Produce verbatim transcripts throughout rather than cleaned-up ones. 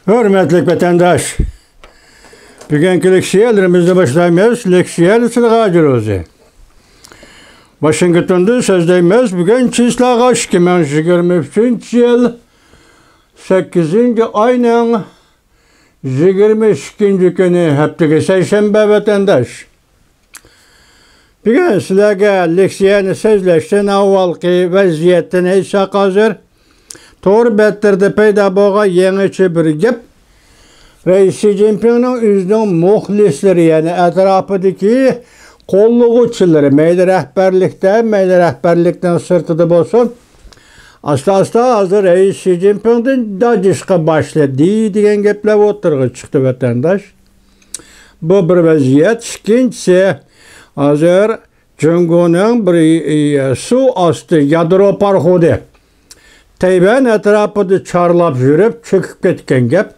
ھۆرمەتلىك ۋەتەنداش، بۈگۈنكى لېكسىيەلىرىمىزنى باشلايمىز. لېكسىيەلىرى سىلىغا ھاجىر ئۆزى. ۋاشىنگتوندىن سۆزلەيمىز. بۈگۈن چىسلاغا ئىككى مىڭ يىگىرمە ئۈچىنچى يىل سەككىزىنچى ئاينىڭ يىگىرمە ئىككىنچى كۈنى، ھەپتىگە سەيشەنبە، ۋەتەنداش. بۈگۈن سىلەرگە لېكسىيەنى سۆزلەشتىن ئاۋۋالقى ۋەزىيەتتىن ئېيتساق، ھازىر تور بەتلىرىدە پەيدا بولغان يېڭىچە بىر گەپ. رەئىس شى جىنپىڭنىڭ ئۆزىنىڭ مۇخلىسلىرى، يەنى ئەتراپىدىكى قوللىغۇچىلىرى، مەيلى رەھبەرلىكتە، مەيلى رەھبەرلىكنىڭ سىرتىدا بولسۇن، ئاستا-ئاستا ھازىر رەئىس شى جىنپىڭدىن داجىشقا باشلىدى دېگەن گەپلەر ئوتتۇرىغا چىقتى، ۋەتەنداش. بۇ بىر ۋەزىيەت. ئىككىنچىسى، ھازىر جۇڭگونىڭ بىر، ئى، سۇ ئاستى يادرو پاراخوتى تەيۋەن ئەتراپىدا چارلاپ يۈرۈپ چۆكۈپ كەتكەن گەپ.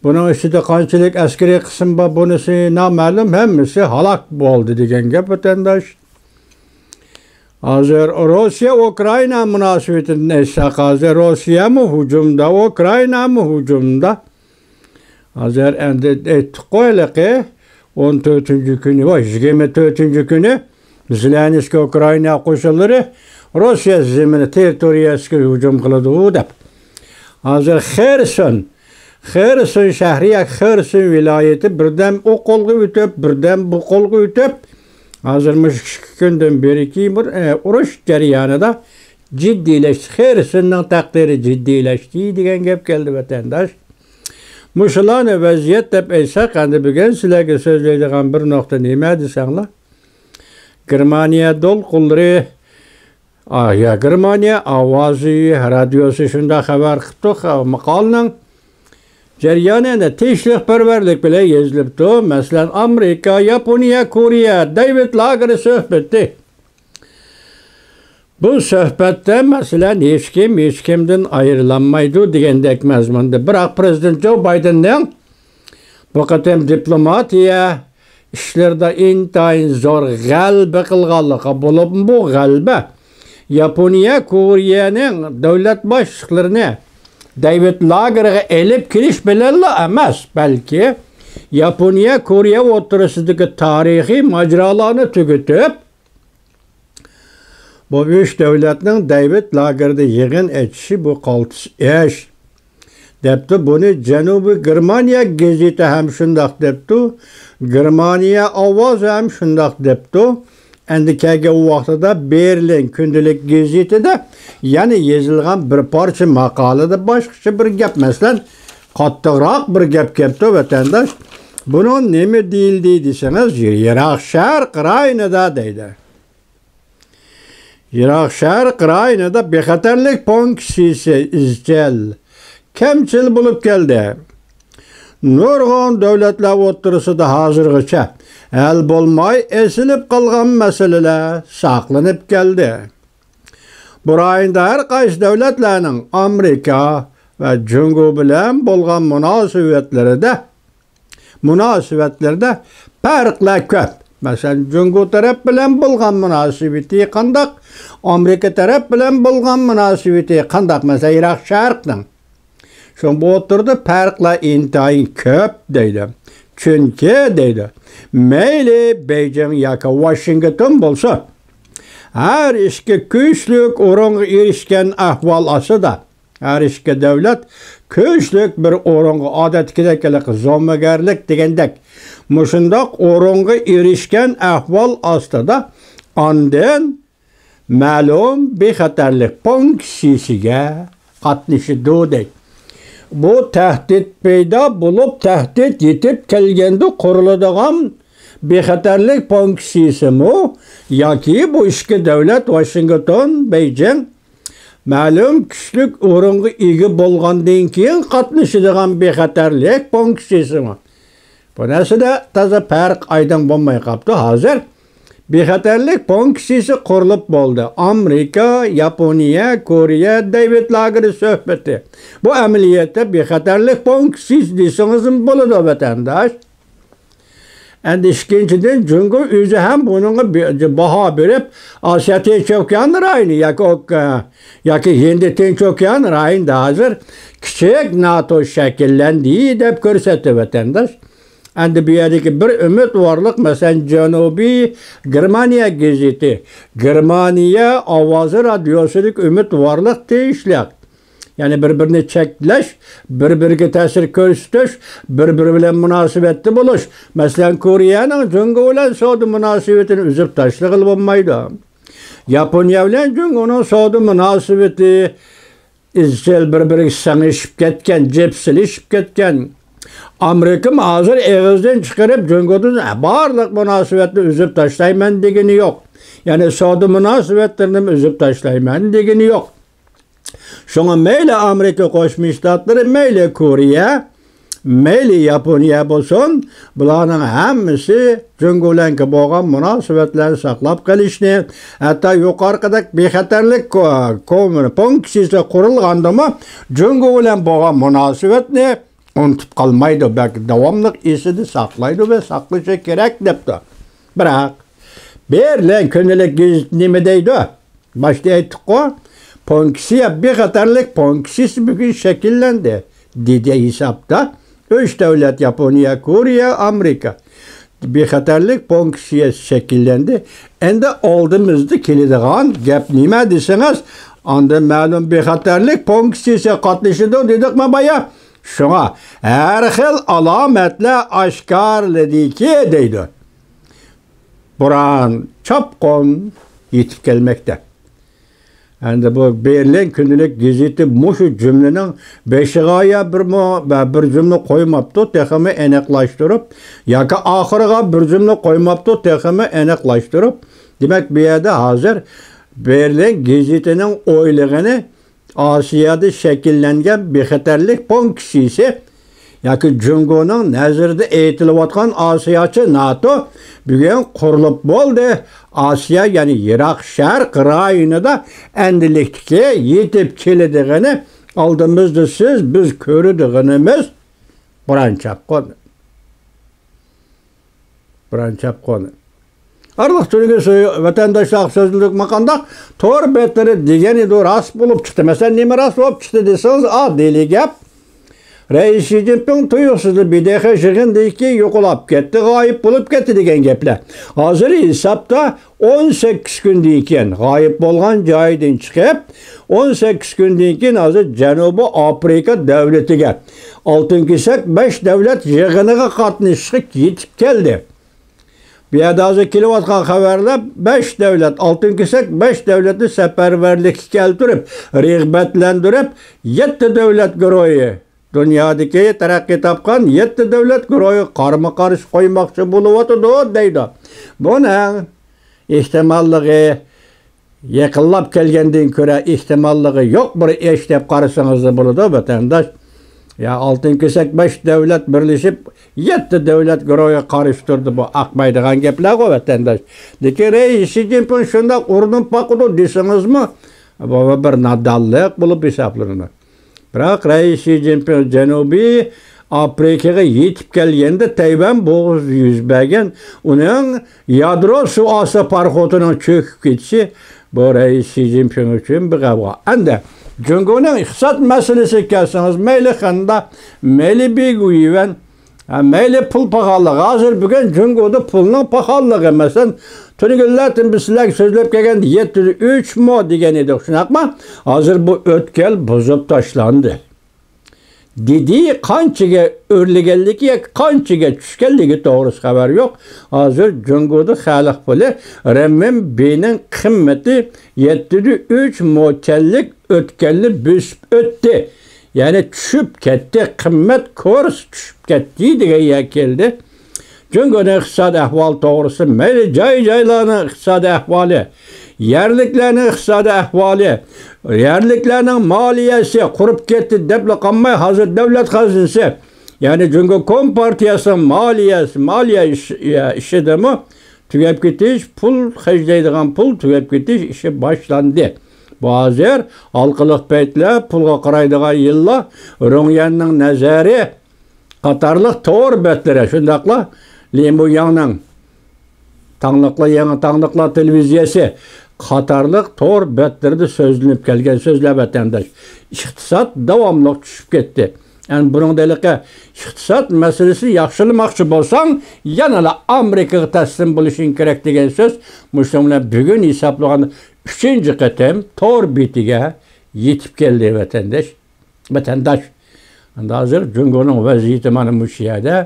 بۇنىڭ ئىچىدە قانچىلىك ئەسكىرىي قىسىم بار، بۇنىسى نامەلۇم، ھەممىسى ھالاك بولدى دېگەن گەپ، ۋەتەنداش. ھازىر روسىيە ئۇكرائىنا مۇناسىۋىتىدىن ئېيتساق، ھازىر روسىيەمۇ ھۇجۇمدا، ئۇكرائىنامۇ ھۇجۇمدا. ھازىر ئەمدى ئېيتتۇققۇ ھېلىقى ئون تۆتىنچى كۈنى ۋە يىگىرمە تۆتىنچى كۈنى زېلېنسكىي ئۇكرائىنا قوشۇنلىرى روسىيە زېمىنى، تېررىتورىيەسىگە ھۇجۇم قىلىدۇ دەپ. ھازىر خېرسون، خېرسون شەھىرى ياكى خېرسون ۋىلايىتى بىردەم ئۇ قولغا ئۆتۈپ، بىردەم بۇ قولغا ئۆتۈپ، ھازىر مۇشۇ ئىككى كۈندىن بېرىكى بىر، ئە، ئۇرۇش جەريانىدا جىددىيلەشتى. خېرسوننىڭ تەقدىرى جىددىيلەشتى دېگەن گەپ كەلدى، ۋەتەنداش. مۇشۇلارنى ۋەزىيەت دەپ ئېيتساق، ئەمدى بۈگۈن سىلەرگە سۆزلەيدىغان بىر نۇقتا نېمە دېسەڭلار، گېرمانىيە دولقۇنلىرى، ئا، يا، گېرمانىيە ئاۋازى رادىيوسى شۇنداق خەۋەر قىپتۇ، خە-، ماقالىنىڭ جەريانى ئەنە تىنچلىقپەرۋەرلىك بىلەن يېزىلىپتۇ. مەسىلەن، ئامېرىكا، ياپونىيە، كورېيە، دېۋىد لاگېر سۆھبىتى. بۇ سۆھبەتتە، مەسىلەن، ھېچكىم ھېچكىمدىن ئايرىلالمايدۇ دېگەندەك مەزمۇندا. بىراق پىرېزىدېنت جو بايدېننىڭ بۇ قېتىم دىپلوماتىيە ئىشلىرىدا ئىنتايىن زور غەلىبە قىلغانلىقى، بولۇپمۇ بۇ غەلىبە ياپونىيە، كورېيەنىڭ دۆلەت باشلىقلىرىنى دېۋىد لاگېرغا ئېلىپ كېلىش بىلەنلا ئەمەس، بەلكى ياپونىيە، كورېيە ئوتتۇرىسىدىكى تارىخىي ماجىرالارنى تۈگىتىپ، بۇ ئۈچ دۆلەتنىڭ دېۋىد لاگېردا يىغىن ئېچىشى بۇ قالتىس ئىش، دەپتۇ. بۇنى جەنۇبىي گېرمانىيە گېزىتى ھەم شۇنداق دەپتۇ. گېرمانىيە ئاۋازى ھەم شۇنداق دەپتۇ. ئەمدى كەلگەن ۋاقتىدا بېرلىن كۈندىلىك گېزىتىدە يەنە يېزىلغان بىر پارچە ماقالىدە باشقىچە بىر گەپ، مەسىلەن، قاتتىقراق بىر گەپ كەپتۇ، ۋەتەنداش. بۇنىڭ نېمە دېيىلدى دېسىڭىز، يىراق شەرق رايونىدا دەيدۇ. يىراق شەرق رايونىدا بىخەتەرلىك پونكىتسى ئىزچىل كەمچىل بولۇپ كەلدى. نۇرغۇن دۆلەتلەر ئوتتۇرىسىدا ھازىرغىچە ھەل بولماي ئېسىلىپ قالغان مەسىلىلەر ساقلىنىپ كەلدى. بۇ رايوندا ھەر قايسى دۆلەتلەرنىڭ ئامېرىكا ۋە جۇڭگو بىلەن بولغان مۇناسىۋەتلىرىدە مۇناسىۋەتلىرىدە پەرقلەر كۆپ. مەسىلەن، جۇڭگو تەرەپ بىلەن بولغان مۇناسىۋىتى قانداق، ئامېرىكا تەرەپ بىلەن بولغان مۇناسىۋىتى قانداق، مەسىلەن، يىراق شەرقنىڭ. شۇڭا بۇ ئوتتۇرىدا پەرقلەر ئىنتايىن كۆپ دەيدۇ. چۈنكى دەيدۇ، مەيلى بېيجىڭ ياكى ۋاشىنگتون بولسا، ھەر ئىككى كۈچلۈك ئورۇنغا ئېرىشكەن ئەھۋال ئاستىدا، ھەر ئىككى دۆلەت كۈچلۈك بىر ئورۇنغا، ئادەتتىكىدەك ھېلىقى زومىگەرلىك دېگەندەك، مۇشۇنداق ئورۇنغا ئېرىشكەن ئەھۋال ئاستىدا، ئاندىن مەلۇم بىخەتەرلىك پونكىتسىسىگە قاتنىشىدۇ دەيدۇ. بۇ تەھدىت پەيدا بولۇپ، تەھدىت يېتىپ كەلگەندە قۇرۇلىدىغان بىخەتەرلىك پونكىتسىسىمۇ ياكى بۇ ئىككى دۆلەت، ۋاشىنگتون، بېيجىڭ، مەلۇم كۈچلۈك ئورۇنغا ئىگە بولغاندىن كېيىن قاتنىشىدىغان بىخەتەرلىك پونكىتسىسىمۇ. بۇ نەرسىدە تازا پەرق ئايدىڭ بولماي قاپتۇ. ھازىر بىخەتەرلىك پونكىتسىسى قۇرۇلۇپ بولدى. ئامېرىكا، ياپونىيە، كورېيە، دېۋىد لاگېر سۆھبىتى. بۇ ئەمەلىيەتتە بىخەتەرلىك پونكىتسىسى دېسىڭىزمۇ بولىدۇ، ۋەتەنداش. ئەمدى ئىككىنچىدىن، جۇڭگو ئۆزى ھەم بۇنىڭغا بى-، باھا بېرىپ، ئاسىيا تىنچ ئوكيان رايونى ياكى ئوك-، ياكى ھىندى تىنچ ئوكيان رايونىدا ھازىر كىچىك ناتو شەكىللەندى دەپ كۆرسەتتى ۋەتەنداش. ئەمدى بۇ يەردىكى بىر ئۈمىدۋارلىق، مەسىلەن، جەنۇبىي گېرمانىيە گېزىتى، گېرمانىيە ئاۋازى رادىيوسىدىكى ئۈمىدۋارلىق تېگىشلىك. يەنى بىر-بىرىنى چەكلەش، بىر-بىرىگە تەسىر كۆرسىتىش، بىر-بىرى بىلەن مۇناسىۋەتتە بولۇش. مەسىلەن، كورېيەنىڭ جۇڭگو بىلەن سودا مۇناسىۋىتىنى ئۈزۈپ تاشلىغىلى بولمايدۇ. ياپونىيە بىلەن جۇڭگونىڭ سودا مۇناسىۋىتى ئىزچىل بىر-بىرىگە سىڭىشىپ كەتكەن، جىپسىلىشىپ كەتكەن. ئامېرىكىمۇ ھازىر ئېغىزدىن چىقىرىپ، جۇڭگودىن بارلىق مۇناسىۋەتنى ئۈزۈپ تاشلايمەن دېگىنى يوق. يەنى سودا مۇناسىۋەتلىرىنىمۇ ئۈزۈپ تاشلايمەن دېگىنى يوق. شۇڭا مەيلى ئامېرىكا قوشما شتاتلىرى، مەيلى كورېيە، مەيلى ياپونىيە بولسۇن، بۇلارنىڭ ھەممىسى جۇڭگو بىلەنكى بولغان مۇناسىۋەتلەرنى ساقلاپ قېلىشنى، ھەتتا يۇقىرىقىدەك بىخەتەرلىك كو-، كو-، پونكسىيىسى قۇرۇلغاندىمۇ جۇڭگو بىلەن بولغان مۇناسىۋەتنى ئۇنتۇپ قالمايدۇ، بەلكى داۋاملىق ئېسىدە ساقلايدۇ ۋە ساقلىشى كېرەك، دەپتۇ. بىراق، بېرلىن كۈندىلىك گېزىتى نېمە دەيدۇ؟ باشتا ئېيتتۇققۇ، پونكسىيە، بىخەتەرلىك پونكسىيىسى بۈگۈن شەكىللەندى، دېدى ھېسابتا. ئۈچ دۆلەت، ياپونىيە، كورېيە، ئامېرىكا. بىخەتەرلىك پونكسىيەسى شەكىللەندى. ئەمدى ئالدىمىزدا كېلىدىغان گەپ نېمە دېسىڭىز، ئاندىن مەلۇم بىخەتەرلىك پونكسىيەسىگە قاتنىشىدۇ دېدۇقمۇ بايا؟ شۇڭا ھەر خىل ئالامەتلەر ئاشكارىلىدىكى دەيدۇ. بوران چاپقۇن يېتىپ كەلمەكتە. ئەمدى بۇ بېرلىن كۈندىلىك گېزىتى مۇشۇ جۈملىنىڭ بېشىغا يا بىر مۇ-، بىر جۈملە قويماپتۇ، تېخىمۇ ئېنىقلاشتۇرۇپ، ياكى ئاخىرىغا بىر جۈملە قويماپتۇ، تېخىمۇ ئېنىقلاشتۇرۇپ. دېمەك، بۇ يەردە ھازىر بېرلىن گېزىتىنىڭ ئويلىغىنى ئاسىيادا شەكىللەنگەن بىخەتەرلىك پونكسىيىسى ياكى جۇڭگونىڭ نەزىرىدە ئېيتىلىۋاتقان ئاسىياچە ناتو بۈگۈن قۇرۇلۇپ بولدى. ئاسىيا، يەنى يىراق شەرق رايونىدا ئەمدىلىكتىكى يېتىپ كېلىدىغىنى ئالدىمىزدا سىز، بىز كۆرىدىغىنىمىز بوران چاپقۇن. بوران چاپقۇن. ئارىلىق تۈنۈگۈن سۆ-، ۋەتەنداشلارغا سۆزلىدۇقمۇ قانداق؟ تور بەتلىرى دېگەن ئىدى، راست بولۇپ چىقتى. مەسىلەن، نېمە راست بولۇپ چىقتى دېسىڭىز، ئاددىيلا گەپ. رەئىس شى جىنپىڭ تۇيۇقسىزلا ب د خ يىغىنىدىكى يوقىلاپ كەتتى، غايىب بولۇپ كەتتى دېگەن گەپلەر. ھازىر ھېسابتا ئون سەككىز كۈندىن كېيىن، غايىب بولغان جايىدىن چىقىپ، ئون سەككىز كۈندىن كېيىن ھازىر جەنۇبىي ئافرىقا دۆلىتىگە، ئالتۇن كېسەك بەش دۆلەت يىغىنىغا قاتنىشىشقا يېتىپ كەلدى. بۇ يەردە ھازىر كېلىۋاتقان خەۋەرلەر، بەش دۆلەت، ئالتۇن كېسەك بەش دۆلەتنى سەپەرۋەرلىككە كەلتۈرۈپ، رىغبەتلەندۈرۈپ، يەتتە دۆلەت گۇرۇھى، دۇنيادىكى تەرەققىي تاپقان يەتتە دۆلەت گۇرۇھى قارىمۇ قارشى قويماقچى بولۇۋاتىدۇ، دەيدۇ. بۇنىڭ ئېھتىماللىقى يېقىنلاپ كەلگەندىن كۆرە ئېھتىماللىقى يوق بىر ئىش دەپ قارىسىڭىزلا بولىدۇ، ۋەتەنداش. يا ئالتۇن كېسەك بەش دۆلەت بىرلىشىپ، يەتتە دۆلەت گۇرۇھىغا قارشى تۇردى، بۇ ئاقمايدىغان گەپلەرغۇ، ۋەتەنداش. لېكىن رەئىس شى جىنپىڭ شۇنداق ئۇرۇنۇپ باقىدۇ دېسىڭىزمۇ، بۇ بىر نادانلىق بولۇپ ھېسابلىنىدۇ. بىراق رەئىس شى جىنپىڭ جەنۇبىي ئافرىقىغا يېتىپ كەلگەندە، تەيۋەن بوغۇزىدا يۈز بەرگەن ئۇنىڭ يادرو سۇ ئاستى پاراخوتىنىڭ چۆكۈپ كېتىشى، بۇ رەئىس شى جىنپىڭ ئۈچۈن بىر غەۋغا. ئەمدى جۇڭگونىڭ ئىقتىساد مەسىلىسىگە كەلسىڭىز، مەيلى خەندە، مەيلى بىگۇيۈەن، ھە، مەيلى پۇل پاخاللىقى. ھازىر بۈگۈن جۇڭگودا پۇلنىڭ پاخاللىقى، مەسىلەن، تۈنۈگۈنلەردىن بىز سىلەرگە سۆزلەپ كەلگەندە يەتتە يۈز ئۈچ مو دېگەن ئىدۇق، شۇنداقمۇ؟ ھازىر بۇ ئۆتكەل بۇزۇپ تاشلاندى. دېدى، قانچىگە ئۆرلىگەنلىكى ياكى قانچىگە چۈشكەنلىكى توغرىسى خەۋەر يوق. ھازىر جۇڭگودا خەلق پۇلى رېنمىنبىنىڭ قىممىتى يەتتە يۈز ئۈچ مو چەنلىك ئۆتكەلنى بۆسۈپ ئۆتتى. يەنى چۈشۈپ كەتتى، قىممەت كۇرسى چۈشۈپ كەتتى دېگەن يەرگە كەلدى. جۇڭگونىڭ ئىقتىسادىي ئەھۋالى توغرىسىدا، مەيلى جاي-جايلارنىڭ ئىقتىسادىي ئەھۋالى، يەرلىكلەرنىڭ ئىقتىسادىي ئەھۋالى، يەرلىكلەرنىڭ مالىيەسى قۇرۇپ كەتتى دەپلا قالماي، ھازىر دۆلەت خەزىنىسى، يەنى جۇڭگو كومپارتىيەسىنىڭ مالىيەسى، مالىيە ئىش-، ئىشىدىمۇ تۈگەپ كېتىش، پۇل خەجلەيدىغان پۇل تۈگەپ كېتىش ئىشى باشلاندى. بۇ ھازىر ھالقىلىق پەيتلەر، پۇلغا قارايدىغان يىللار، رۇڭيەننىڭ نەزەرى، قاتارلىق تور بەتلىرى، شۇنداقلا لىن بۇياڭنىڭ تاڭلىقلار، يېڭى تاڭلىقلار تېلېۋىزىيەسى قاتارلىق تور بەتلىرىدە سۆزلىنىپ كەلگەن سۆزلەر، ۋەتەنداش، ئىقتىساد داۋاملىق چۈشۈپ كەتتى. يەنى بۇنىڭدا ھېلىقى ئىقتىساد مەسىلىسىنى ياخشىلىماقچى بولساڭ، يەنىلا ئامېرىكىغا تەسلىم بولۇشۇڭ كېرەك دېگەن سۆز، مۇشۇنىڭ بىلەن بۈگۈن ھېسابلىغاندا ئۈچىنچى قېتىم تور بېتىگە يېتىپ كەلدى، ۋەتەنداش. ۋەتەنداش. ئەمدى ھازىر جۇڭگونىڭ ۋەزىيىتى مانا مۇشۇ يەردە.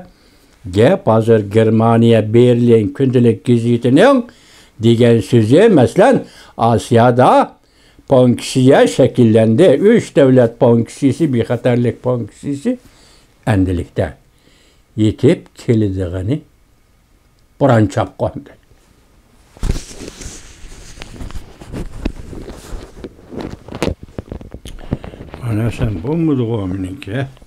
گەپ ھازىر گېرمانىيە بېرلىن كۈندىلىك گېزىتىنىڭ دېگەن سۆزى، مەسىلەن، ئاسىيادا بانكىسىيە شەكىللەندى. ئۈچ دۆلەت بانكىسىيىسى، بىخەتەرلىك بانكىسىيىسى ئەندىلىكتە يېتىپ كېلىدىغىنى بوران چاپقۇن. مانا سەن بولمىدىغۇ مېنىڭكى.